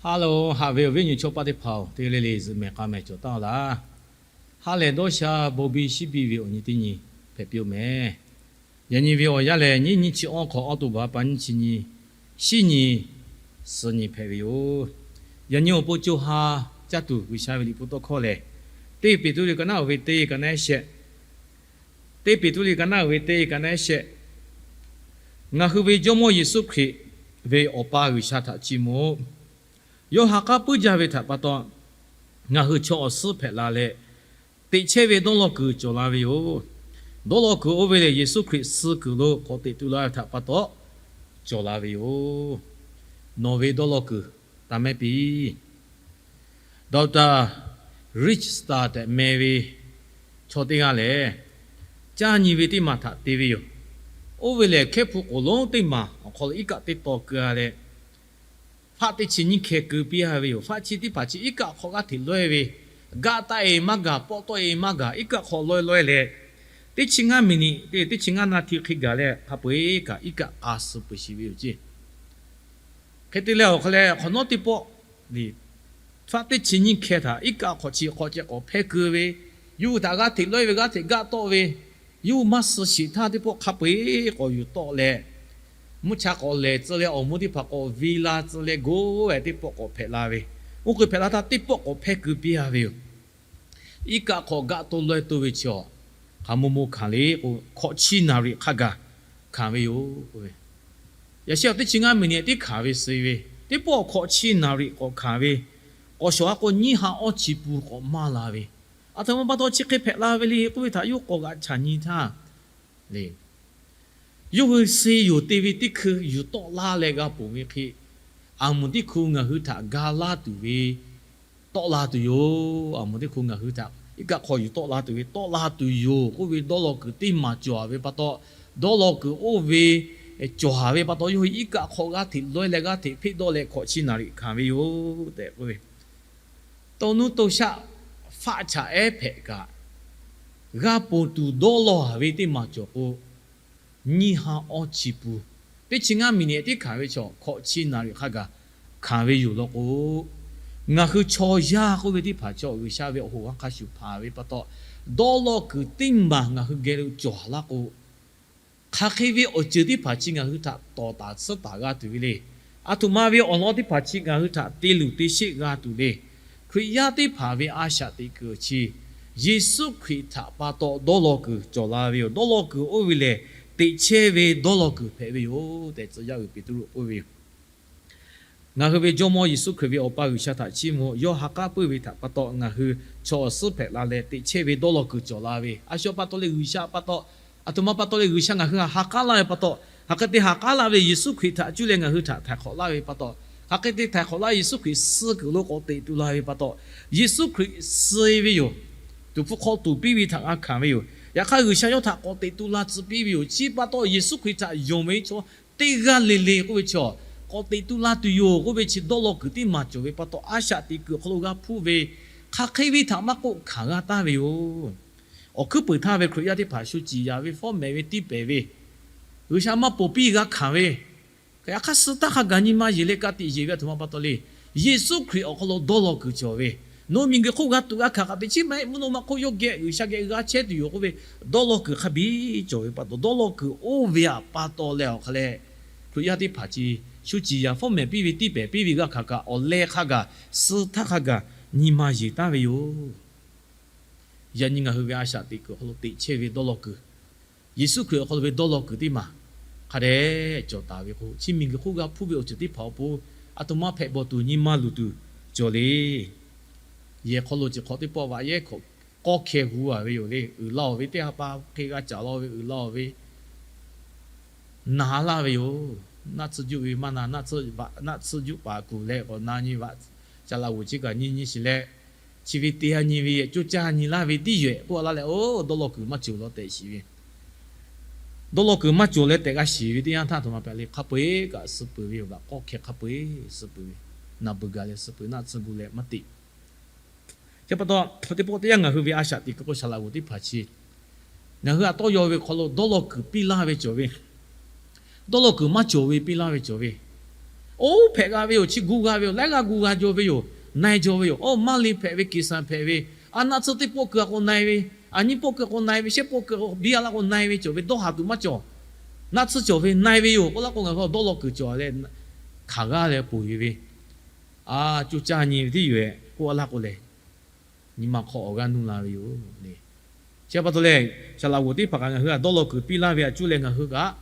Haˉ loˬ, haꞈ ve awˬ viˉ awˬ nyi chaw paˆ teˇ hpaˍ-oˬ, teˇ g'aˇ le le zuhꞈ mehˍ k'a mehˍ cawˬ taˉ laˇ. Ha lehˬ dawˇ sha bon biˇ shiˉ biˇ ve awˬ nyi teˇ nyi hpehꞈ piˇ-oˬ meh. Yaꞈ nyi ve awˬ yanˇ lehˬ, nyiˇ nyi chi awˇ hk'awꞈ awˬ to baˬ pa nyiˇ chi nyi, shiˉ nyi, suhˍ nyi hpehꞈ ve yoˬ. Yaꞈ nyi awˬ pon co ha caˇ tuˬ G'uiˬsha ve liꞈ hpu tawˇ hkawˇ lehˬ, Teˇ Peˍtruˆ liꞈ ka naˉ uiˍ ve teˇ ka naˉ shehˆ, Teˇ Peˍtruˆ liꞈ ka naˉ uiˍ ve teˇ ka naˉ shehˆ, ngaˬ hui ve Jawˇmawˇ Yeˍsuˆ Hkriꞈ ve Awˬ pa G'uiˬsha htaꞈ chiˇ mvuh-oˬ. Yawˇ ha k'aˉ puiˉ jaˇ ve htaꞈ pa taw, ngaˬ hui chaw awˬ suhˉ hpehꞈ la leh, teꞈ chehˇ ve dawˇ law kuiˬ cawˬ la ve yoˬ. Dawˇ law kuiˬ oˇ ve lehˬ, Yeˍsuˆ Hkriꞈ suh kuiˬ lo k'awꞈ teꞈ tu la ve htaꞈ pa taw cawˬ la ve yoˬ. Nawˬ ve dawˇ law kuiˬ taˇ mehˉ piˇ. Doctor Rick Starr tehꞈ meh ve chaw teˇ g'aˇ lehˬ, caˇ nyi ve teˇ maˬ htaꞈ te ve yoˬ. Oˇ ve lehˬ, hkehˉ hpu k'oˍ lonˉ teˇ maˬ awˬ hk'aw lo iˉ kaˆ teˇ taw keu-a leh, faˆ teˇ chi nyiˇ hkeh keu piˇ-a ve yoˬ. Faˆ chi teˇ hpaˍ chi iˉ kaˆ hk'aw g'aˇ hteꞈ lawehˇ ve, gaˆ taˆ-e maˇ gaˬ, pawˆ tawˆ-e maˇ gaˬ, iˉ kaˆ hk'aw lawehˇ lawehˇ leh, teˇ chi ngaˇ miˬniꞈ te teˇ chi ngaˇ naˇ hti hk'e gaˬ leh, hk'a peu-eˬ kaꞈ iˉ kaˆ k'a suh peuˬ sheˍ ve yoˬ ceˇ. Hk'e te leh awˬ hk'aw leh hk'awꞈ nawˉ teˇ pawˆ, faˆ teˇ chi nyiˇ hkeh htaꞈ iˉ kaˆ hk'awꞈ chi hk'awꞈ ceh k'awꞈ hpehˇ keu ve, yawˇ hui htaꞈ g'aˇ hteꞈ lawehˇ ve, g'aˇ hteꞈ gaˆ tawˆ ve, yawˇ hui maˇ suh sheˍ htaˇ teˇ pawˆ hk'a peu-eˬ k'awꞈ yuˬ tawˆ leh, mvuhˇ cha k'awꞈ lehˬ tcuh leh awˬ moˇ teˇ hpaˍ k'awꞈ ve la tcuh leh goˇ-e teˇ pawˆ k'awꞈ hpehꞈ la ve. Oˇ hk'e hpehꞈ la htaˇ teˇ pawˆ k'awꞈ hpehˇ keu piˇ-a ve yoˬ. Iˉ kaˆ hk'aw gaˆ to lawehˇ to ve chi awˬ hk'aˬ mo mo hkanˍ le k'o, hkawꞈ chi naˍ riˍ hk'a gaˬ hkanˍ ve yoˬ. Yaꞈ sheh awˬ teˇ chi ngaˇ miˬniꞈ tiˉ hkanˍ ve suh ve, teˇ pawˆ hkawꞈ chi naˍ riˍ k'awꞈ hkanˍ ve, k'awꞈ shawˍ a k'o nyiˇ ha awˇ chi pun k'awꞈ maˇ la ve. Aˬ htoꞈ ma pa taw chi hk'e hpehꞈ la ve le k'oˆ ve htaꞈ yawˇ k'awꞈ g'aꞈ chaˬ nyi htaˇ le, yawˇ hui suh yoˬ te ve teˇ hkui yuˬ tawˆ laˇ leh g'a ponˬ ve hk'e, aˬ moˍ teˇ hkui ngaˬ hui htaꞈ ga laˇ tuˬ ve tawˆ la tuˬ yoˬ. Aˬ moˍ teˇ hkui ngaˬ hui htaꞈ iˉ kaˆ hk'aw yuˬ tawˆ la tuˬ ve tawˆ la tuˬ yoˬ k'oˆ ve dawˇ law kuiˬ teˇ maˬ cawˬ ve pa taw, dawˇ law kuiˬ oˇ ve cawˬ ve pa taw, yawˇ hui iˉ kaˆ hk'aw g'aˇ hteꞈ lawehˇ leh g'aˇ hteꞈ hpeˆ dawˆ leh hkawꞈ chi naˍ riˍ hkanˍ ve yoˬ tehꞈ k'oˆ ve, to nuˇ to shaˆ faˆ chaꞈ ehˉ hpehꞈ kaꞈ, g'a ponˬ tuˬ dawˇ law ve teˇ maˬ cawˬ k'o, nyiˇ ha awˇ chi pun, teˇ chi ngaˇ miˬniꞈ tiˉ hkanˍ ve chaw hkawꞈ chi naˍ riˍ hk'a gaˬ hkanˍ ve yoˬ law k'o, ngaˬ hui chaw yaˇ k'oˆ ve teˇ hpaˍ chaw G'uiˬsha ve awˬ hoꞈ ha hk'a shuˍ hpanˍ ve pa taw, dawˇ law kuiˬ teˇ maˬ ngaˬ hui geh lo cawˬ laˇ k'o, hk'aˬ hk'e ve awˬ ceuˬ teˇ hpaˍ chi ngaˬ hui htaꞈ tawˍ taˍ tsuhˇ taˍ g'a tuˬ ve le. Aˬ htoꞈ ma ve awˬ lawn teˇ hpaˍ chi ngaˬ hui htaꞈ te luˬ te sheˆ g'a tuˬ le. Hkriꞈ yaˇ teˇ hpaˍ ve a shaꞈ teꞈ kuiˬ chi, Yeˍsuˆ Hkriꞈ htaꞈ pa taw dawˇ law kuiˬ cawˬ la ve yoˬ. Dawˇ law kuiˬ oˇ ve lehˬ, teꞈ chehˇ ve dawˇ law kuiˬ hpehꞈ ve yoˬ tehꞈ tcuh yaˇ uiˍ Peˍtruˆ k'oˆ ve yoˬ. Ngaˬ hui ve Jawˇmawˇ Yeˍsuˆ Hkriꞈ ve Awˬ pa G'uiˬsha htaꞈ chiˇ mvuh, yawˇ ha k'aˉ puiˉ ve htaꞈ pa taw ngaˬ hui chaw awˬ suhˉ hpehꞈ la leh teꞈ chehˇ ve dawˇ law kuiˬ cawˬ la ve, a shu pa taw leh G'uiˬsha pa taw, aˬ htoꞈ ma pa taw leh G'uiˬsha ngaˬ hui htaꞈ ha k'aˉ laˇ ve pa taw, hk'aˬ hk'e te ha k'aˉ laˇ ve Yeˍsuˆ Hkriꞈ htaꞈ cuˇ leh ngaˬ hui htaꞈ htaiˍ hk'awꞈ laˇ ve pa taw, hk'aˬ hk'e te htaiˍ hk'awꞈ laˇ Yeˍsuˆ Hkriꞈ suh kuiˬ lo k'awꞈ teꞈ tu la ve pa taw, Yeˍsuˆ Hkriꞈ suh ve yoˬ. Tuˍ hpfuh hk'aw tuˍ piˇ ve htaꞈ g'a hkanˍ ve yoˬ. Yaꞈ hk'aˇ G'uiˬsha yawˇ htaꞈ k'awꞈ teꞈ tu la tcuh piˇ ve yoˬ. Chi pa taw Yeˍsuˆ Hkriꞈ htaꞈ yonˍ ve chaw teˇ g'aˇ le le k'oˆ ve chi, k'awꞈ teꞈ tu la tuˬ yoˬ k'oˆ ve chi dawˇ law kuiˬ teˇ maˬ cawˬ ve pa taw, a shaꞈ teꞈ kuiˬ awˬ hk'aw lo g'a hpuˇ ve, hk'aˬ hk'e ve htaꞈ maˇ k'oˆ hkanˍ g'a taˍ ve yoˬ. Awˬ hkuiˉ puiˍ htaˇ ve Hkriꞈ yaˇ teˇ hpaˍ shu ciˍ yaˍ ve, fawˉ mehˍ ve, tiˇ pehˍ ve, G'uiˬsha maˇ ponˬ piˇ g'a hkanˍ ve, yaꞈ hk'aˇ suh htaˇ hk'a gaˬ nyi ma yeˬ leh ka tiꞈ yeˬ ve aˬ htoꞈ ma pa taw le. Yeˍsuˆ Hkriꞈ awˬ hk'aw lo dawˇ law kuiˬ cawˬ ve, nawˬ miˬguiˬ hk'oˆ g'a tuꞈ g'a hkanˍ kaꞈ teꞈ chiˉ maˇ heˆ. Mvuhˇ naw ma hk'oˆ yawˇ geh G'uiˬsha geh g'a chehˇ tuˬ yoˬ k'oˆ ve dawˇ law kuiˬ hk'a biˇ cawˬ ve pa taw, dawˇ law kuiˬ oˇ ve pa taw leh awˬ hk'a leh, Hkriꞈ yaˇ teˇ hpaˍ chi shu ciˍ yaˍ, fawˉ mehˍ piˇ ve, tiˇ pehˍ piˇ ve g'a hkanˍ kaꞈ awˬ leh hk'a gaˬ, suh htaˇ hk'a gaˬ nyi ma yeˬ taˍ ve yoˬ. Yaꞈ nyi ngaˬ hui ve a shaꞈ teꞈ kuiˬ awˬ hk'aw lo teꞈ chehˇ ve dawˇ law kuiˬ, Yeˍsuˆ Hkriꞈ awˬ hk'aw lo ve dawˇ law kuiˬ teˇ maˬ hk'a dehꞈ cawˬ taˍ ve k'o, chi miˬguiˬ hk'oˆ g'a hpuˇ ve awˬ ceuˬ teˇ hpaˍ awˬ pon aˬ htoꞈ ma hpehꞈ bawˬ tuˬ nyi ma luˬ tuˬ cawˬ le. Yehˬ hk'aw lo chi hk'awꞈ teˇ pawˆ vaꞈ yehˉ hk'awꞈ k'awˇ hkeh hu-a ve yoˬ le. Uiˍ la-oˬ ve teˇ ha pa hk'e g'a caˍ law ve uiˍ la-oˬ ve, na laˇ ve yoˬ. Naˆ tsuhˇ juˆ ve maˇ na, naˆ tsuhˇ juˆ paˍ kuˬ leh k'awꞈ na nyi vaꞈ, caˍ laꞈ g'oˍ chi kaꞈ nyi nyi shiˍ leh, chi ve te-a nyi ve yehˬ coˇ caˇ nyi laˇ ve tiˉ yoˬ-ehˍ k'oˆ laˇ leh, oˇ dawˇ law kuiˬ maˇ cawˬ law tehꞈ shiˍ ve, dawˇ law kuiˬ maˇ cawˬ leh tehꞈ g'a shiˍ ve teˇ yanˇ htaˇ, aˬ htoꞈ ma hpehꞈ le, hk'a peu-eˬ kaꞈ suh peuˬ ve yoˬ. Vaꞈ k'awˇ hkeh hk'a peu-eˬ suh peuˬ ve, naˬ beuˬ gaˬ leh suh peuˬ, naˆ tsuhˇ gu leh maˇ te. Chi pa taw, teˇ pawˆ teˇ yanˇ ngaˬ hui ve a shaꞈ teꞈ kuiˬ k'o, saˍ laꞈ g'oˍ teˇ hpaˍ chi ngaˬ hui a tawˇ yaw ve hk'aw lo dawˇ law kuiˬ piˇ laˇ ve cawˬ ve, dawˇ law kuiˬ maˇ cawˬ ve piˇ laˇ ve cawˬ ve, Oˇ hpehꞈ g'a ve yoˬ. Chi gu g'a ve yoˬ. Laiˉ g'aˇ gu g'a jaw ve yoˬ. Na-e jaw ve yoˬ. Oˇ maˇ le hpehꞈ ve, keˍsaˍ hpehꞈ ve, a naˆ tsuhˇ teˇ pawˆ keu a k'o na-e ve, a nyiˇ pawˆ keu a k'o na-e ve, shehˆ pawˆ keu a k'o biˇ a laˇ k'o na-e ve cawˬ ve dawˇ haˍ tuˬ maˇ cawˬ. Naˆ tsuhˇ cawˬ ve na-e ve yoˬ k'oˆ laˇ k'o, ngaˬ hui dawˇ law kuiˬ cawˬ leh hkanˍ g'aˇ leh ponˬ e ve, a, co caˇ nyi ve tiˉ yoˬ-ehˍ k'oˆ laˇ k'o lehˬ, nyi ma hk'aw awˬ g'aˇ nuˇ la ve yoˬ le. Chi pa taw lehˬ, saˍ laꞈ g'oˍ teˇ hpaˍ kaꞈ ngaˬ hui htaꞈ dawˇ law kuiˬ piˇ laˇ ve a cuˇ leh ngaˬ hui kaꞈ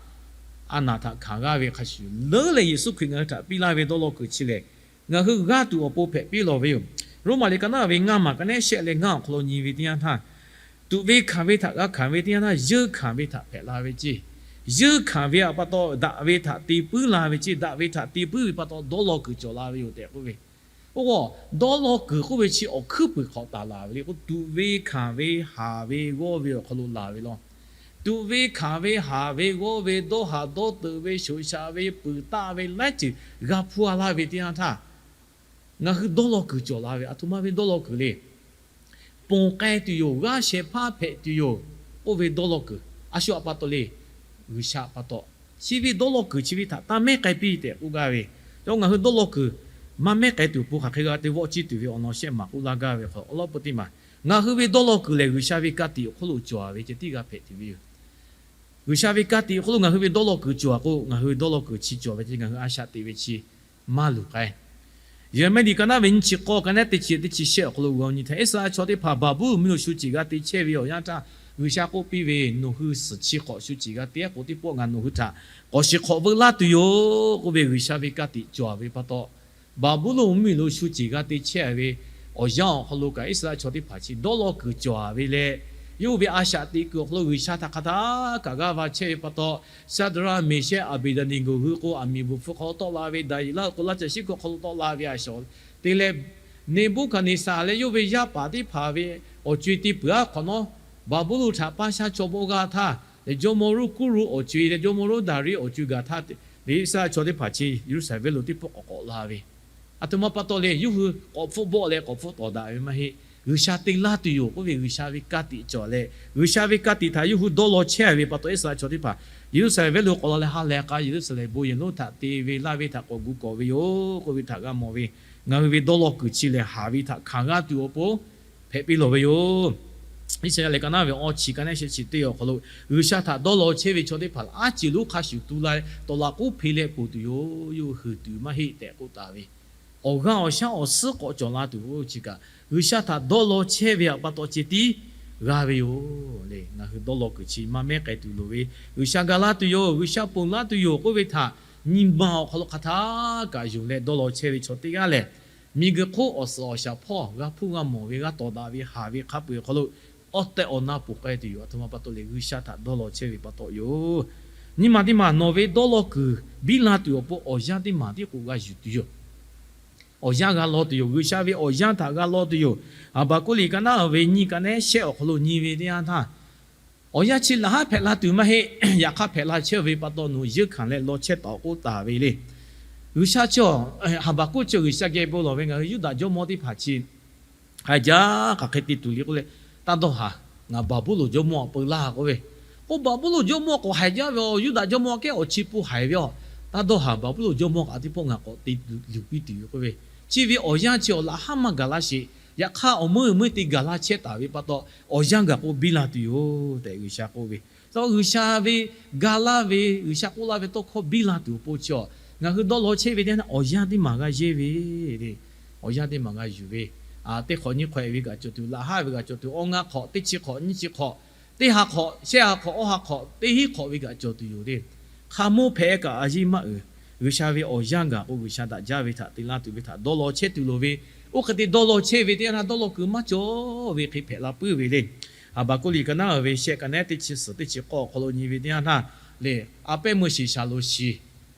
a naˍ htaꞈ hkanˍ g'aˇ ve hk'a shuˍ leuˉ leh Yeˍsuˆ Hkriꞈ ngaˬ hui htaꞈ piˇ laˇ ve dawˇ law kuiˬ chi lehˬ, ngaˬ hui g'aˇ tuˬ awˬ pon hpehꞈ piˇ lawˬ ve yoˬ. Roˉmaꞈ liꞈ ka naˉ ve ngaˇ maˬ ka nehˉ shehˆ leh ngaˇ awˬ hk'aw lo nyi ve teˇ yanˇ htaˇ, tuꞈ ve hkanˍ ve htaꞈ g'a hkanˍ ve teˇ yanˇ htaˇ, yeunˇ hkanˍ ve htaꞈ hpehꞈ la ve ceˇ. Yeunˇ hkanˍ ve pa taw daꞈ ve htaꞈ te puiˉ la ve ceˇ. Daꞈ ve htaꞈ te puiˉ ve pa taw dawˇ law kuiˬ cawˬ la ve yoˬ tehꞈ k'oˆ ve. Oˇ, dawˇ law kuiˬ k'oˆ ve chi awˬ hkuiˉ puiˍ hk'awꞈ taˍ laˬ ve le k'o, tuꞈ ve hkanˍ ve haˍ ve g'awˇ ve awˬ hk'aw lo laˬ ve law. Tuꞈ ve hkanˍ ve haˍ ve g'awˇ ve dawˇ haˍ dawˇ teuꞈ ve shoꞈ shaꞈ ve puiˍ taˆ ve laiˉ ceuˬ g'a hpuˇ a laˇ ve teˇ yanˇ htaˇ, ngaˬ hui dawˇ law kuiˬ cawˬ la ve, aˬ htoꞈ ma ve dawˇ law kuiˬ le. Ponˬ k'ai tuˬ yoˬ, g'aˇ shehˍ hpaˇ hpehꞈ tuˬ yoˬ, oˇ ve dawˇ law kuiˬ. A shu a pa taw le, G'uiˬsha pa taw, chi ve dawˇ law kuiˬ chi ve htaꞈ taˇ mehˉ k'ai piˇ tehꞈ k'oˆ gaˇ ve. Yawˇ ngaˬ hui dawˇ law kuiˬ maˇ mehˉ k'ai tuˬ awˬ pon hk'aˬ hk'e g'a te vawˆ ciˇ tuˬ ve awˬ lawn shehˆ maˬ k'oˆ laˇ gaˇ ve hk'aw awˬ lawn peuˬ teˇ maˬ, ngaˬ hui ve dawˇ law kuiˬ lehˬ G'uiˬsha ve ka tiꞈ awˬ hk'oˆ lo cawˬ ve ceh tiˉ g'a hpehꞈ tuˬ ve yoˬ. G'uiˬsha ve ka tiꞈ awˬ hk'oˆ lo ngaˬ hui ve dawˇ law kuiˬ cawˬ k'o, ngaˬ hui ve dawˇ law kuiˬ chi cawˬ ve ceh ngaˬ hui a shaꞈ teꞈ ve chi maˇ luˬ k'ai. Yeˍraˍmiˆ liꞈ ka naˉ ve nyiˇ chi k'awˇ ka naˉ teˇ chi teˇ chi shehˆ awˬ hk'aw lo g'a nyi htaˇ, Iˉsaˍreˍlaˆ chaw teˇ hpaˍ Baˍbuˍlonˍ mvuhˇmiˬ lo shu ceˬ g'a te chehˇ ve awˬ yanˇ htaˇ, G'uiˬsha k'oˆ piˇ ve, Nawˬ hui suhˍ chi hk'awꞈ shu ceˬ g'a te-a k'o, teˇ pawˆ ngaˬ nawˬ hui htaꞈ k'awꞈ shiˍ hk'awꞈ veu laˇ tuˬ yoˬ k'oˆ ve G'uiˬsha ve ka tiꞈ cawˬ ve pa taw, Baˍbuˍlonˍ mvuhˇmiˬ lo shu ceˬ g'a te chehˇ ve awˬ yanˇ awˬ hk'aw lo kaꞈ Iˉsaˍreˍlaˆ chaw teˇ hpaˍ chi dawˇ law kuiˬ cawˬ ve leh, yawˇ hui ve a shaꞈ teꞈ kuiˬ awˬ hk'aw lo G'uiˬsha htaꞈ hk'aˬ htaˇ kaꞈ g'aˇ va chehˇ ve pa taw, Shaˍdraˆ, Meˍshehˆ, Aˍbeˍdaˍneˍgoˍ hui k'o, aˬ miˍ bvuhˬ hpfuh hk'aw lo tawˆ la ve, Daˍyeˍlaˆ k'o, laˇ caˬ shiˉ hkui hk'aw lo tawˆ la ve a shaꞈ te leh, Neˍbuˆhkaˍneˍsaˍ leh yawˇ ve yaˇ paˍ teˇ hpaˍ ve awˬ co-e te peuˬ-a hk'awꞈ nawˉ, Baˍbuˍlonˍ htaꞈ paˇ shaˉ chaw bawˆ g'aˇ htaˇ, jawˇmawˇ Roˉ Kuˇruˆ awˬ co-e leh jawˇmawˇ Roˉdaˍriˆ awˬ co-e gaˬ htaˇ, Iˉsaˍreˍlaˆ chaw teˇ hpaˍ chi Yeˍruˆsaˍlehnˍ venˇ lo teˇ pawˆ k'awꞈ k'awꞈ la ve, aˬ htoꞈ ma pa taw le, yawˇ hui k'awꞈ hpfuhˆ bawˆ leh k'awꞈ hpfuhˆ tawˍ daꞈ ve maˇ heˆ. G'uiˬsha te laˇ tuˬ yoˬ k'oˆ ve G'uiˬsha ve ka tiꞈ cawˬ leh, G'uiˬsha ve ka tiꞈ htaꞈ yawˇ hui dawˇ law chehˇ ve pa taw, Iˉsaˍreˍlaˆ chaw teˇ hpaˍ Yeˍruˆsaˍlehnˍ venˇ lo k'awꞈ la leh ha lehˬ k'a Yeˍruˆsaˍlehnˍ bon yehˬ lonˉ htaꞈ te ve laˇ ve htaꞈ k'awꞈ gu kawꞈ ve yoˬ k'oˆ ve htaꞈ g'a mawˬ ve. Ngaˬ hui ve dawˇ law kuiˬ chi lehˬ, haˍ ve htaꞈ hkanˍ g'aˇ tuˬ awˬ pon hpehꞈ piˇ lawˬ ve yoˬ. Iˉsaˍyaˆ liꞈ ka naˉ ve awˇ chi ka naˉ shehˆ chi teˇ awˬ hk'aw lo, G'uiˬsha htaꞈ dawˇ law chehˇ ve chaw teˇ hpaˍ a ciˬ lonˉ hk'a shuˍ tu la leh tawˍ laꞈ k'oˉ hpe leh ponˬ tuˬ yoˬ. Yawˇ hui hui tuˬ maˇ heˆ tehꞈ k'oˆ taˍ ve, awˬ g'aˇ awˬ shaˉ awˬ suhˉ k'awꞈ cawˬ la tuˬ ve chi kaꞈ, G'uiˬsha htaꞈ dawˇ law chehˇ ve pa taw ceh tiˉ g'a ve yoˬ le. Ngaˬ hui dawˇ law kuiˬ chi maˇ mehˉ k'ai tuˬ loˍ ve, G'uiˬsha ga laˇ tuˬ yoˬ, G'uiˬsha ponˬ laˇ tuˬ yoˬ k'oˆ ve htaꞈ nyi ma awˬ hk'aw lo hk'aˬ htaˇ kaꞈ yonˍ leh dawˇ law chehˇ ve chaw teˇ g'aˇ lehˬ, miˬguiˬ hk'oˆ awˬ suhˍ awˬ shaˍ hpawˇ g'a hpuˇ g'a mawˬ ve g'a tawˍ daꞈ ve haˍ ve hk'a peu-eˬ awˬ hk'aw lo awˬ tehˬ awˬ na ponˬ k'ai tuˬ yoˬ. Aˬ htoꞈ ma pa taw lehˬ, G'uiˬsha htaꞈ dawˇ law chehˇ ve pa taw yoˬ. Nyi ma teˇ maˬ nawˬ ve dawˇ law kuiˬ biˇ la tuˬ awˬ pon awˬ yanˇ teˇ maˬ tiˉ k'o g'a yuˬ tuˬ yoˬ. Awˬ yanˇ g'a law tuˬ yoˬ. G'uiˬsha ve awˬ yanˇ htaꞈ g'a law tuˬ yoˬ. Haˍbaˍkuˆ liꞈ ka naˉ ve nyiˇ ka naˉ shehˆ awˬ hk'aw lo nyi ve teˇ yanˇ htaˇ, awˬ yanˇ chi laꞈ haˉ hpehꞈ la tuˬ maˇ heˆ. Yaꞈ hk'aˇ hpehꞈ la chehˇ ve pa taw nawˬ yeunˇ hkanˍ leh law chehˇ taˍ-oꞈ k'oˆ taˍ ve le. G'uiˬsha chi, Haˍbaˍkuˆ chi G'uiˬsha geh bon lawˬ ve, ngaˬ hui Yuˇdaꞈ jawˇmawˇ teˇ hpaˍ chi haiˬ jaˇ hk'aˬ hk'e te tuˬ le k'oˆ leh, taˇ dawˇ haˍ, ngaˬ Baˍbuˍlonˍ jawˇmawˇ htaꞈ peu laˇ k'oˆ ve. K'o Baˍbuˍlonˍ jawˇmawˇ k'awꞈ haiˬ jaˇ ve, Yuˇdaꞈ jawˇmawˇ kehˉ awˬ chi pu haiˬ ve a, taˇ dawˇ haˍ, Baˍbuˍlonˍ jawˇmawˇ kaꞈ teˇ pawˆ ngaˬ k'awꞈ te luˬ piˇ tuˬ yoˬ k'oˆ ve. Chi ve awˬ yanˇ chi awˬ laꞈ haˉ maˇ gaˬ laˇ sheˍ. Yaꞈ hk'aˇ awˬ meuˇ meuˇ te gaˬ laˇ chehˇ taˍ ve pa taw, awˬ yanˇ gaˬ k'o biˇ la tuˬ yoˬ tehꞈ G'uiˬsha k'oˆ ve. G'uiˬsha ve ga laˇ ve, G'uiˬsha k'oˆ laˇ ve tawˇ hkawˇ biˇ la tuˬ awˬ pon chi a, ngaˬ hui dawˇ law chehˇ ve teˇ yanˇ awˬ yanˇ teˇ maˬ g'a yehˇ ve le. Awˬ yanˇ teˇ maˬ g'a yuˬ ve, teˇ hk'awꞈ nyiˇ hk'awꞈ e ve kaꞈ cawˬ tuˬ, laꞈ haˉ ve kaꞈ cawˬ tuˬ, awˬ ngaˇ hk'awꞈ, teˇ chi hk'awꞈ, nyiˇ chi hk'awꞈ, teˇ ha hk'awꞈ, shehˆ ha hk'awꞈ, awˇ ha hk'awꞈ, teˇ hinˉ hk'awꞈ ve kaꞈ cawˬ tuˬ yoˬ le. Hk'a mawˇ hpehꞈ kaꞈ a yeˇ maˇ uiˍ. G'uiˬsha ve awˬ yanˇ gaˬ k'o, G'uiˬsha daꞈ jaˇ ve htaꞈ te laˇ tuˬ ve htaꞈ dawˇ law chehˇ tuˬ loˍ ve, oˇ hk'e te dawˇ law chehˇ ve teˇ yanˇ htaˇ dawˇ law kuiˬ maˇ cawˬ ve hk'e hpehꞈ la puiˉ ve le. Haˍbaˍkuˆ liꞈ ka naˉ ve shehˆ ka naˉ teˇ chi suhˍ teˇ chi k'awˇ awˬ hk'aw lo nyi ve teˇ yanˇ htaˇ le, a pehˉ meuˇ shiˍ shaˍ loˍ shiˍ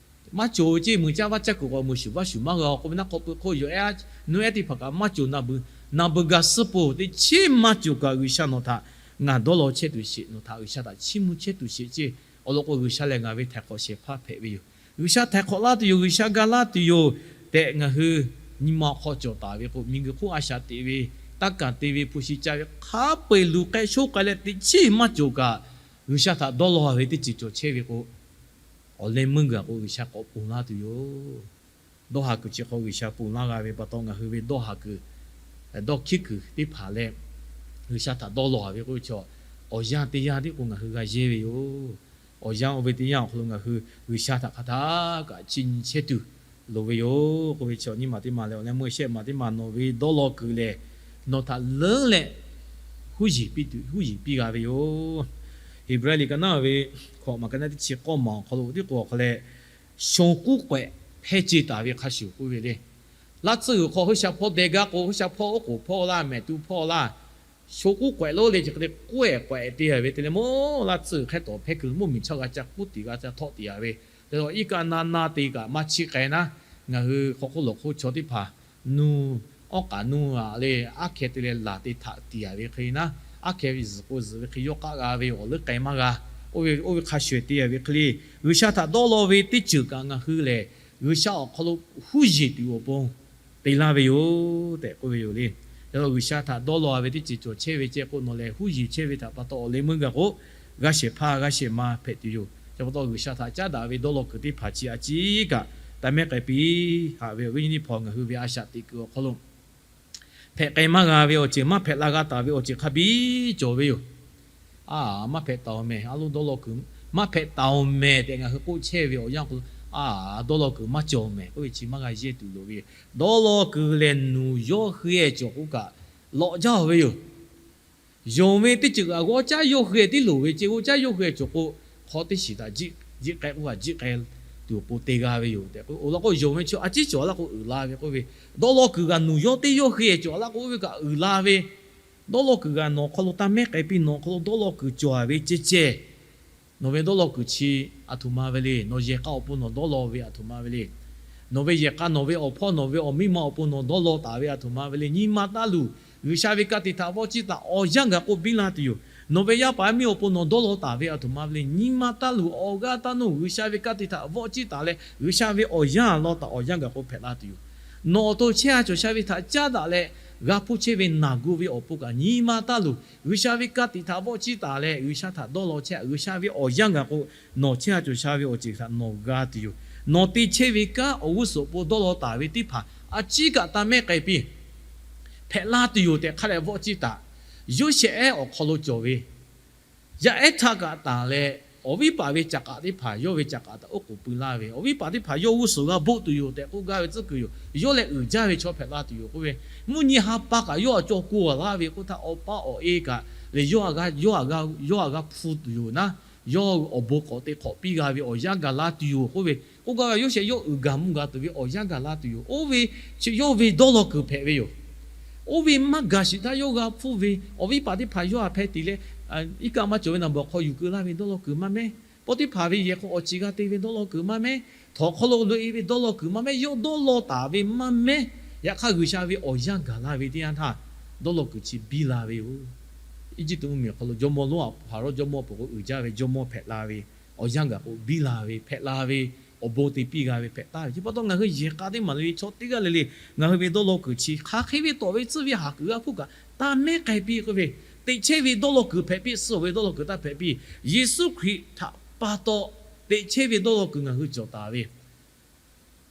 maˇ cawˬ ve ceˇ, mui caˇ vaˇ caˇ kuiˬ k'awꞈ mui shuˍ vaˇ shuˍ maˇ g'a k'oˆ ve naˉ k'awꞈ pui hk'oˆ yoˬ. Ehˉ, nawˬ ehˉ teˇ hpaˍ kaꞈ maˇ cawˬ, na bui, na bui ga suhˉ po teˇ chiˉ maˇ cawˬ kaꞈ G'uiˬsha nawˬ htaꞈ ngaˬ dawˇ law chehˇ tuˬ sheˍ, nawˬ htaꞈ G'uiˬsha htaꞈ chiˇ mvuh chehˇ tuˬ sheˍ ceˇ. Awˬ lawn k'o, G'uiˬsha lehˬ ngaˬ ve htaiˍ hk'awꞈ shehˍ hpaˇ hpehꞈ ve yoˬ. G'uiˬsha htaiˍ hk'awꞈ laˇ tuˬ yoˬ, G'uiˬsha ga laˇ tuˬ yoˬ tehꞈ ngaˬ hui nyi ma awˬ hk'aw cawˬ taˍ ve k'o, miˬguiˬ hk'oˆ a shaꞈ teꞈ ve, taˇ kaˬ te ve, hpu shi ca ve hk'a peu-eˬ luˬ k'ai shoˉ k'ai leh teˇ chiˉ maˇ cawˬ kaꞈ, G'uiˬsha htaꞈ dawˇ law ve teˇ ceuˬ cawˬ chehˇ ve k'o, awˬ leh meuˇ gaˬ k'o G'uiˬsha k'awꞈ ponˬ laˇ tuˬ yoˬ. dawˇ haˍ kuiˬ chi hk'aw G'uiˬsha ponˬ laˇ g'a ve pa taw, ngaˬ hui ve dawˇ haˍ kuiˬ, dawˇ hkiˉ kuiˬ teˇ hpaˍ leh G'uiˬsha htaꞈ dawˇ law ve k'oˆ ve chaw, awˬ yanˇ teˇ yanˇ tiˉ k'o ngaˬ hui g'a yehˇ ve yoˬ. Awˬ yanˇ oˇ ve teˇ yanˇ awˬ hk'aw lo ngaˬ hui G'uiˬsha htaꞈ hk'aˬ htaˇ kaꞈ chiˇ nyi chehˇ tuˬ loˍ ve yoˬ k'oˆ ve chaw, nyiˇ maˬ teˇ maˬ leh awˬ leh meuˇ shehˆ maˬ teˇ maˬ nawˬ ve dawˇ law kuiˬ lehˬ, nawˬ htaꞈ leuˉ leh huˉ yeˬ piˇ tuˬ, huˉ yeˬ piˇ g'a ve yoˬ. Heˍbrehˇ liꞈ ka naˉ ve hkawꞈ maˬ ka naˉ teˇ chi k'awˇ maˬ awˬ hk'aw lo tiˉ k'o awˬ hk'aw leh, sho k'uˉ k'awehꞈ hpehˇ ce taˍ ve hk'a shuˍ k'oˆ ve le. Laˇ tsuhˇ g'uiˬ hk'aw G'uiˬsha hpawˇ deh gaˇ k'o, G'uiˬsha hpawˇ oˉ k'oˍ hpawˇ laˇ, mehˍ tu hpawˇ laˇ, sho k'uˉ k'awehꞈ lonˉ le chi hk'e te k'awehꞈ k'awehꞈ te ve te leh mawˇ laˇ tsuhˇ hk'e tawˍ hpehˇ kuiˬ mvuhˇmiˬ chaw g'a ca k'uˉ tiꞈ g'a ca htawˆ tiꞈ a ve, te leh iˉ kaˆ naˇ naˇ te kaꞈ maˇ chiˇ k'ai naˉ, ngaˬ hui hk'aw hk'oˆ lawˬ hk'oˆ chaw teˇ hpaˍ nuˇ awˉ k'aꞈ nuˇ a le, aˉ hkeh te leh laˬ te htaꞈ tiꞈ a ve hk'e naˉ, aˉ hkeh zuhꞈ k'o zuhꞈ ve hk'e yawˇ k'aˆ g'a ve yoˬ. Awˬ leuˉ k'ai maˇ g'a. Oˇ ve hk'a shuˍ te a ve hk'e le, G'uiˬsha htaꞈ dawˇ law ve teˇ ceuˬ kaꞈ ngaˬ hui lehˬ G'uiˬsha awˬ hk'aw lo huˉ yeˬ tuˬ awˬ pon te laˇ ve yoˬ tehꞈ k'oˆ ve yoˬ le. Yaꞈ hk'aˇ G'uiˬsha htaꞈ dawˇ law ve teˇ ceuˬ cawˬ chehˇ ve ceh k'o, nawˬ lehˬ huˉ yeˬ chehˇ ve htaꞈ pa taw awˬ leh meuˇ gaˬ k'o, g'a shehˍ hpaˇ g'a shehˍ ma hpehꞈ tuˬ yoˬ. Chi pa taw G'uiˬsha htaꞈ caˉ daꞈ ve dawˇ law kuiˬ teˇ hpaˍ chi a ciˉ kaꞈ taˇ mehˉ k'ai piˇ. Haꞈ ve awˬ viˉ awˬ nyi teˇ hpaˍ, ngaˬ hui ve a shaꞈ teꞈ kuiˬ awˬ hk'aw lo hpehꞈ k'ai maˇ g'a ve awˬ ceuˬ, maˇ hpehꞈ la g'a taˍ ve awˬ ceuˬ hk'a biˇ cawˬ ve yoˬ. A, maˇ hpehꞈ taˍ-oˬ mehˍ, a loˉ dawˇ law kuiˬ maˇ hpehꞈ taˍ-oˬ mehˍ tehꞈ ngaˬ hui k'oˆ chehˇ ve awˬ yanˇ k'o, a, dawˇ law kuiˬ maˇ cawˬ mehˍ k'oˆ ve chi maˇ g'a yehˇ tuˬ loˍ ve yoˬ. Dawˇ law kuiˬ lehˬ nuˬ yawˇ hui-eh cawˬ k'o kaꞈ lawꞈ jaˇ-oˬ ve yoˬ. Yonˍ ve teˇ ceuˬ kaꞈ g'awˇ caˉ yawˇ hui-eh tiˉ loˍ ve ceh, g'awˇ caˉ yawˇ hui-eh cawˬ k'o, hk'aw teˇ shiˍ htaꞈ jiˆ k'ai k'oˆ kaꞈ jiˆ k'ai tuˬ awˬ pon te g'a ve yoˬ tehꞈ k'o, oˬ laˇ k'o yonˍ ve chi a ciˉ cawˬ laˇ k'o uiˍ la ve k'oˆ ve, dawˇ law kuiˬ kaꞈ nuˬ yawˇ teˇ yawˇ hui-eh cawˬ laˇ k'o oˇ ve kaꞈ uiˍ la ve, dawˇ law kuiˬ kaꞈ nawˬ hk'aw lo taˇ mehˉ k'ai piˇ, nawˬ hk'aw lo dawˇ law kuiˬ cawˬ ve ceh ceh, nawˬ ve dawˇ law kuiˬ chi aˬ htoꞈ ma ve le. Nawˬ yehˬ k'a awˬ pon nawˬ dawˇ law ve aˬ htoꞈ ma ve le. Nawˬ ve yehˬ k'a, nawˬ ve awˬ hpawˇ, nawˬ ve awˬ miˇ ma awˬ pon nawˬ dawˇ law taˍ ve aˬ htoꞈ ma ve le. Nyi ma taˇ luˬ. G'uiˬsha ve ka tiꞈ htaꞈ vawˆ ciˇ taˍ awˬ yanˇ gaˬ k'o biˇ la tuˬ yoˬ. Nawˬ ve yaˇ paˍ yaˇ miˇ awˬ pon nawˬ dawˇ law taˍ ve aˬ htoꞈ ma ve le. Nyi ma taˇ luˬ. Awˬ g'aˇ taˇ nuˇ. G'uiˬsha ve ka tiꞈ htaꞈ vawˆ ciˇ taˍ leh G'uiˬsha ve awˬ yanˇ law taˍ awˬ yanˇ gaˬ k'o hpehꞈ la tuˬ yoˬ. Nawˬ awˬ to chehˇ a cawˬ sha ve htaꞈ caˉ daꞈ leh g'a hpuˇ chehˇ ve naˬ gu ve awˬ pon kaꞈ nyi ma taˇ luˬ. G'uiˬsha ve ka tiꞈ htaꞈ vawˆ ciˇ taˍ leh G'uiˬsha htaꞈ dawˇ law chehˇ a, G'uiˬsha ve awˬ yanˇ gaˬ k'o nawˬ chehˇ a cawˬ sha ve awˬ ceuˬ htaꞈ nawˬ g'a tuˬ yoˬ. Nawˬ te chehˇ ve kanˉ awˬ g'uˇ suhˍ awˬ pon dawˇ law taˍ ve teˇ hpaˍ a ciˉ kaꞈ taˇ mehˉ k'ai piˇ. Hpehꞈ la tuˬ yoˬ tehꞈ hk'a dehꞈ vawˆ ciˇ taˍ. Yoˇsehꞈ ehˉ awˬ hk'aw lo cawˬ ve yaˇ ehˉ htaˇ kaꞈ taˍ leh, awˬ viˉ paˍ ve caꞈ k'aꞈ teˇ hpaˍ yawˇ ve caꞈ k'aꞈ htaꞈ oˉ k'oˍ pui laˇ ve, awˬ viˉ paˍ teˇ hpaˍ yawˇ g'uˇ suhˍ g'a boˆ tuˬ yoˬ tehꞈ k'oˆ gaˇ ve tcuhˉ kuiˬ yoˬ. Yawˇ leh uiˍ jaˇ ve chaw hpehꞈ la tuˬ yoˬ k'oˆ ve, mvuhˇ nyi ha pa kaꞈ yawˇ a cawˬ k'o a laˇ ve k'oˆ htaˇ, awˬ pa awˬ e kaꞈ lehˬ yawˇ a g'a hpu tuˬ yoˬ naˉ, yawˇ awˬ bon k'awꞈ te hk'awꞈ piˇ g'a ve awˬ yanˇ gaˬ la tuˬ yoˬ k'oˆ ve, k'oˆ gaˇ ve Yoˇsehꞈ yawˇ uiˍ gaˬ mvuh gaˬ tuˬ ve awˬ yanˇ gaˬ la tuˬ yoˬ. Oˇ ve chi yawˇ ve dawˇ law kuiˬ hpehꞈ ve yoˬ. Oˇ ve maˇ gaˬ shiˍ htaˇ yawˇ g'a hpfuhˇ ve awˬ viˉ paˍ teˇ hpaˍ yawˇ htaꞈ hpeh tiˍ leh, iˉ kaˆ maˇ cawˬ ve naˬ bawˬ hk'aw yuˬ keu laˇ ve dawˇ law kuiˬ maˇ mehˉ. Pawˇ teˇ hpaˍ ve yehˬ hk'aw awˬ ceˬ g'a te ve dawˇ law kuiˬ maˇ mehˉ. Htawnˍ hk'aw lo loꞈ-e ve dawˇ law kuiˬ maˇ mehˉ. Yawˇ dawˇ law taˍ ve maˇ mehˉ. Yaꞈ hk'aˇ G'uiˬsha ve awˬ yanˇ gaˬ la ve teˇ yanˇ htaˇ dawˇ law kuiˬ chi biˇ la ve yoˬ. Eˇjiˇtuꞈ mvuhˇmiˬ awˬ hk'aw lo jawˇmawˇ lonˉ Hpaˍrawˇ jawˇmawˇ peuˬ k'o uiˍ jaˇ ve jawˇmawˇ hpehꞈ la ve awˬ yanˇ gaˬ k'o biˇ la ve, hpehꞈ la ve, awˬ bon te piˇ g'a ve hpehꞈ taˍ ve. Chi pa taw ngaˬ hui yehˬ k'a teˇ maˬ le le, chaw teˇ g'aˇ le le, ngaˬ hui ve dawˇ law kuiˬ chi hk'aˬ hk'e ve tawˍ ve tcuhˇ ve haˍ kuiˬ g'aˇ hpuˇ kaꞈ taˇ mehˉ k'ai piˇ k'oˆ ve, teꞈ chehˇ ve dawˇ law kuiˬ hpehꞈ piˇ, suh ve dawˇ law kuiˬ taˇ hpehꞈ piˇ. Yeˍsuˆ Hkriꞈ htaꞈ pa taw teꞈ chehˇ ve dawˇ law kuiˬ ngaˬ hui cawˬ taˍ ve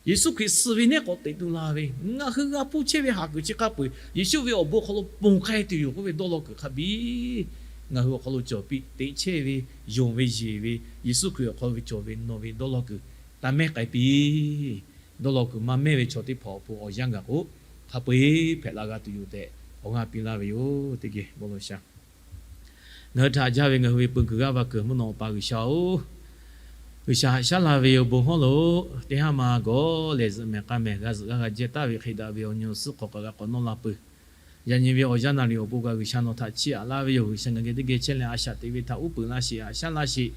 Yeˍsuˆ Hkriꞈ suh ve nehˉ k'awꞈ teꞈ tu la ve, ngaˬ hui g'a hpuˇ chehˇ ve haˍ kuiˬ chi hk'a peu-eˬ Yeˍsuˆ ve awˬ bon hk'aw lo ponˬ k'ai tuˬ yoˬ k'oˆ ve dawˇ law kuiˬ hk'a biˇ ngaˬ hui awˬ hk'aw lo cawˬ piˇ. Teꞈ chehˇ ve, yonˍ ve, yeˬ ve, Yeˍsuˆ Hkriꞈ awˬ hk'aw lo ve cawˬ ve nawˬ ve dawˇ law kuiˬ taˇ mehˉ k'ai piˇ. Dawˇ law kuiˬ maˇ mehˉ ve chaw teˇ hpaˍ awˬ pon awˬ yanˇ gaˬ k'o hk'a peu-eˬ hpehꞈ la g'a tuˬ yoˬ tehꞈ awˬ g'aˇ piˇ laˇ ve yoˬ. Teˇ geh bon lawˬ sha. Ngaˬ hui htaꞈ jaˇ ve ngaˬ hui ve peu kuiˬ g'aˇ va kuiˬ mvuhˇ naw Awˬ pa G'uiˬsha-oˬ, G'uiˬsha haꞈ shaˉ la ve awˬ bon hawˉ lo teˇ haˉ ma gawˬ lehˬ zuhꞈ mehˍ k'a mehˍ g'a zuhꞈ g'aˇ g'a jehˇ taˍ ve hk'e daꞈ ve awˬ nyi awˬ suhˉ hk'aw kaꞈ g'a k'awꞈ nawˇ la peuˬ. Yaꞈ nyi ve awˬ yanˇ naˍ riˍ awˬ pon kaꞈ G'uiˬsha nawˬ htaꞈ chiˇ aꞈ laˇ ve yoˬ. G'uiˬsha ngaˬ geh teˇ geh chehˇ leh a shaꞈ teꞈ ve htaꞈ uˉ peunˍ laˇ sheˍ, haꞈ shaˉ laˇ sheˍ,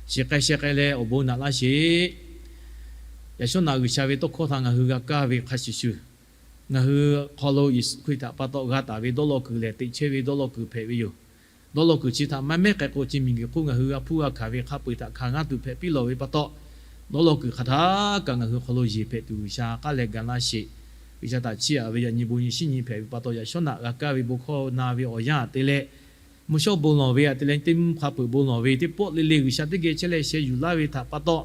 shiˍ k'ai sheh k'ai leh awˬ bon naꞈ laˇ sheˍ. Yaꞈ shawˉ naꞈ G'uiˬsha ve tawˇ hkawˇ htaꞈ ngaˬ hui g'a kaˇ ve hk'a shuˍ shuˍ, ngaˬ hui hk'aw lo Yeˍsuˆ Hkriꞈ htaꞈ pa taw g'a taˍ ve dawˇ law kuiˬ lehˬ teꞈ chehˇ ve dawˇ law kuiˬ hpehꞈ ve yoˬ. Dawˇ law kuiˬ chi htaꞈ maˇ mehˉ k'ai k'o, chi miˬguiˬ hk'oˆ ngaˬ hui g'a hpuˇ g'a hkanˍ ve hk'a peu-eˬ htaꞈ hkanˍ g'aˇ tuˬ hpehꞈ piˇ lawˬ ve pa taw, dawˇ law kuiˬ hk'aˬ htaˇ kaꞈ ngaˬ hui hk'aw lo yeˬ hpehꞈ tuˬ G'uiˬsha k'aˉ leh ga laˇ sheˍ. G'uiˬsha htaꞈ chiˇ aꞈ ve yaꞈ nyi bon nyi shinˉ nyi hpehꞈ ve pa taw, yaꞈ shawˉ naꞈ g'a kaˇ ve bon hkawˇ na ve awˬ yanˇ aꞈ te leh, mvuhˇ shawˉ bon lawˬ ve aꞈ te leh, teˇ mvuhˇ hk'a peuˬ bon lawˬ ve teˇ pawˆ le le G'uiˬsha teˇ geh chehˇ leh sheh yuˬ laˇ ve htaꞈ pa taw,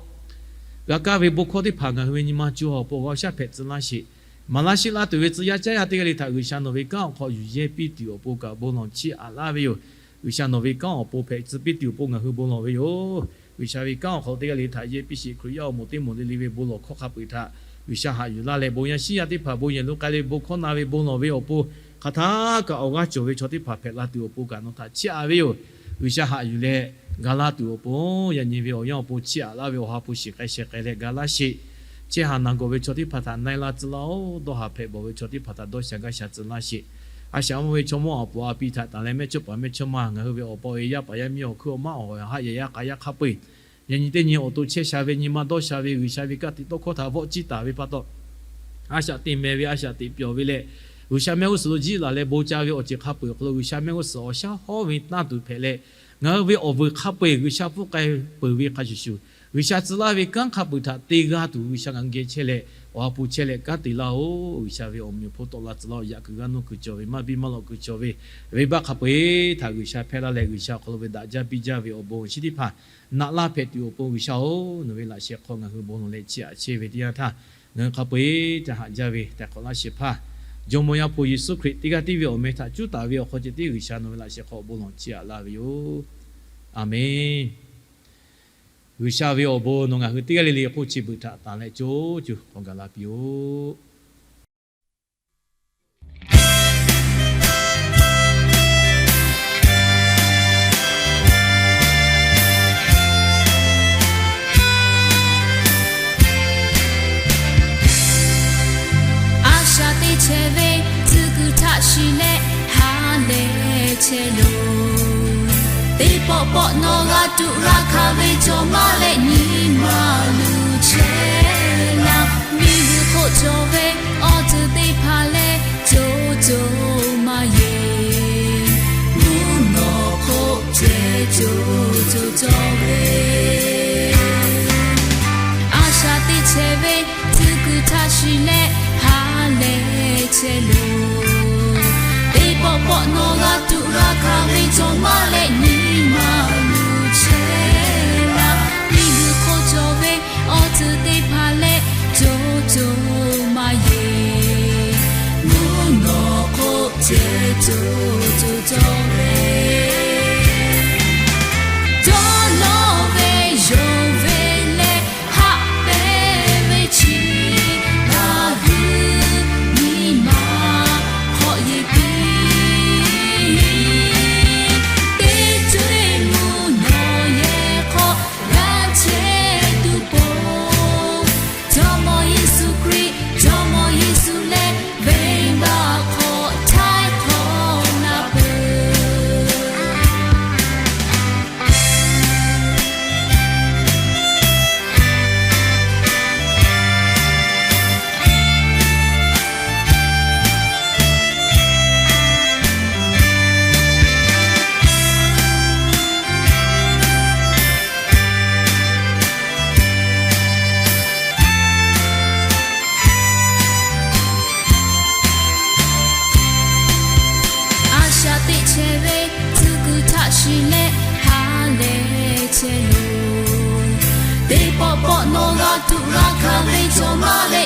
G'a kaˇ ve bon hkawˇ teˇ hpaˍ ngaˬ hui ve nyi ma co ha awˬ pon g'aw shaˉ hpehꞈ tcuh laˇ sheˍ. Maˍ laˇ sheˆ laˇ tuˬ ve tcuh yaˇ caˉ yaˇ teˇ g'aˇ le htaꞈ G'uiˬsha nawˬ ve kanˉ awˬ hk'aw yuˬ yehˇ piˇ tuˬ awˬ pon kaꞈ bon lawˬ chiˇ aꞈ laˇ ve yoˬ. G'uiˬsha nawˬ ve kanˉ awˬ pon hpehꞈ tcuh piˇ tuˬ awˬ pon ngaˬ hui bon lawˬ ve yoˬ. G'uiˬsha ve kanˉ awˬ hk'aw lo teˇ g'aˇ le htaꞈ yehˇ piˇ sheˍ. Hkriꞈ yaˇ awˬ moˍ teˇ moˍ le le ve bon lawˬ hkawˇ hk'a peu-eˬ htaꞈ G'uiˬsha haꞈ yuˬ laˇ leh, bon yaˇ shiˉ yaˇ teˇ hpaˍ bon yehˬ lo k'ai leh bon hkawˇ na ve bon lawˬ ve awˬ pon hk'aˬ htaˇ kaꞈ awˬ g'aˇ cawˬ ve chaw teˇ hpaˍ hpehꞈ la tuˬ awˬ pon kaꞈ nawˬ htaꞈ chiˇ aꞈ ve yoˬ. G'uiˬsha haꞈ yuˬ leh ga laˇ tuˬ awˬ pon, yaꞈ nyi ve awˬ yanˇ awˬ pon chiˇ aꞈ laˇ ve awˬ ha hpu shiˍ k'ai sheh k'ai leh ga laˇ sheˍ. Chehˇ haˍ naˬ gawˬ ve chaw teˇ hpaˍ htaꞈ na-e la tcuh laˇ-oˆ. Dawˇ haˍ hpehꞈ bawˬ ve chaw teˇ hpaˍ htaꞈ dawˇ sha gaˇ sha tcuh laˇ sheˍ. A shaꞈ mvuhˇ ve chaw mawˇ awˬ puˍ a pi htaꞈ taˍ leh mehˇ chawˇ paˍ mehˇ chawˇ ma ngaˬ hui ve awˬ pa e yaˇ paˍ yaˇ miˇ awˬ hkuiˉ awˬ maˇ awˬ ha yehˬ yaˇ k'a yaˇ hk'a peu-eˬ, yaꞈ nyi teˇ nyi awˬ to chehˇ sha ve nyi ma dawˇ sha ve G'uiˬsha ve ka tiꞈ tawˇ hkawˇ htaꞈ vawˆ ciˇ taˍ ve pa taw, a shaꞈ teꞈ mehˍ ve a shaꞈ teꞈ pyawˬ ve leh, G'uiˬsha mehˆ g'uˇ suhˍ lo jiˇ laˬ leh bon ca ve awˬ ceuˬ hk'a peu-eˬ awˬ hk'aw lo G'uiˬsha mehˆ g'uˇ suhˍ awˬ shaˉ hawˉ ve tanˇ tuˬ hpehꞈ leh, ngaˬ hui ve awˬ vuiˬ hk'a peu-eˬ G'uiˬsha pfuhˇ k'ai peuˬ ve hk'a shuˍ shuˍ, G'uiˬsha tcuh laˇ ve kanˉ hk'a peu-eˬ htaꞈ te g'a tuˬ G'uiˬsha ngaˬ hui geh chehˇ leh, awˬ ha hpu chehˇ leh kanˉ te laˇ-oˆ. G'uiˬsha ve awˬ meꞈ awˬ hponˇ tawˆ la tcuh laˇ-oˆ. Yaꞈ kuiˬ g'aˇ nuˇ kuiˬ cawˬ ve, maˇ biˇ maˇ lawꞈ kuiˬ cawˬ ve, venˇbaˆ hk'a peu-eˬ htaꞈ G'uiˬsha hpehˇ laˇ leh, G'uiˬsha awˬ hk'aw lo ve daꞈ jaˇ biˇ jaˇ ve awˬ bon awˬ shinˉ teˇ hpaˍ naꞈ laˇ hpehꞈ tuˬ awˬ pon G'uiˬsha-oˬ, nawˬ ve laꞈ sheh hk'aw ngaˬ hui bon lawˬ leh chiˇ aꞈ chehˇ ve teˇ yanˇ htaˇ, ngaˬ hui hk'a peu-eˬ htaꞈ haꞈ jaˇ ve tehꞈ k'awꞈ laˇ shehˍ hpaˇ, Jawˇmawˇ Yaˇ hpu Yeˍsuˆ Hkriꞈ teˇ g'aˇ tiˉ ve awˬ meh htaꞈ cuˉ taˍ ve awˬ hk'aw ceh tiˉ G'uiˬsha nawˬ ve laꞈ sheh hk'aw bon lawˬ chiˇ aꞈ laˇ ve yoˬ. Aˬmenˍ. G'uiˬsha ve awˬ bon nawˬ ngaˬ hui teˇ g'aˇ le le k'oˆ chi beuꞈ htaꞈ tanˍ leh co co k'awꞈ gaˬ la piˇ-oˆ. A shaꞈ teꞈ chehˇ ve tcuh kuiˬ htaꞈ shiˍ leh ha lehˬ chehˇ loˬ. Teˇ pawˆ pawˆ nawˬ g'a tuꞈ g'a hkanˍ ve cawˬ maˇ leh nyi ma luˬ chehˇ laˇ. Miˬguiˬ hk'oˆ cawˬ ve awˬ ceuˬ teˇ hpaˍ leh co co maˇ yeˬ. Mvuhˇ naw hk'oˆ ceh co co cawˬ ve, a shaꞈ teꞈ chehˇ ve tcuh kuiˬ htaꞈ shiˍ leh ha lehˬ chehˇ loˬ. Teˇ pawˆ pawˆ nawˬ g'a tuꞈ g'a hkanˍ ve cawˬ maˇ leh nyi ma luˬ chehˇ laˇ. Miˬguiˬ hk'oˆ cawˬ ve awˬ ceuˬ teˇ hpaˍ leh co co maˇ yeˬ. Mvuhˇ naw hk'oˆ ceh co co cawˬ ve, dawˇ nawˇ ve yonˍ ve leh haꞈ pehnˇ ve chi ngaˬ hui nyi ma hk'aw yeˬ piˇ. Teˇ co-e mvuhˇ naw yehˬ hk'aw g'a chehˇ tuˬ pon, Jawˇmawˇ Yeˍsuˆ Hkriꞈ, Jawˇmawˇ Yeˍsuˆ leh venˇbaˆ hk'aw htaiˍ hk'awꞈ na peuˬ. A shaꞈ teꞈ chehˇ ve tcuh kuiˬ htaꞈ shiˍ leh ha lehˬ chehˇ loˬ. Teˇ pawˆ pawˆ nawˬ g'a tuꞈ g'a hkanˍ ve cawˬ maˇ leh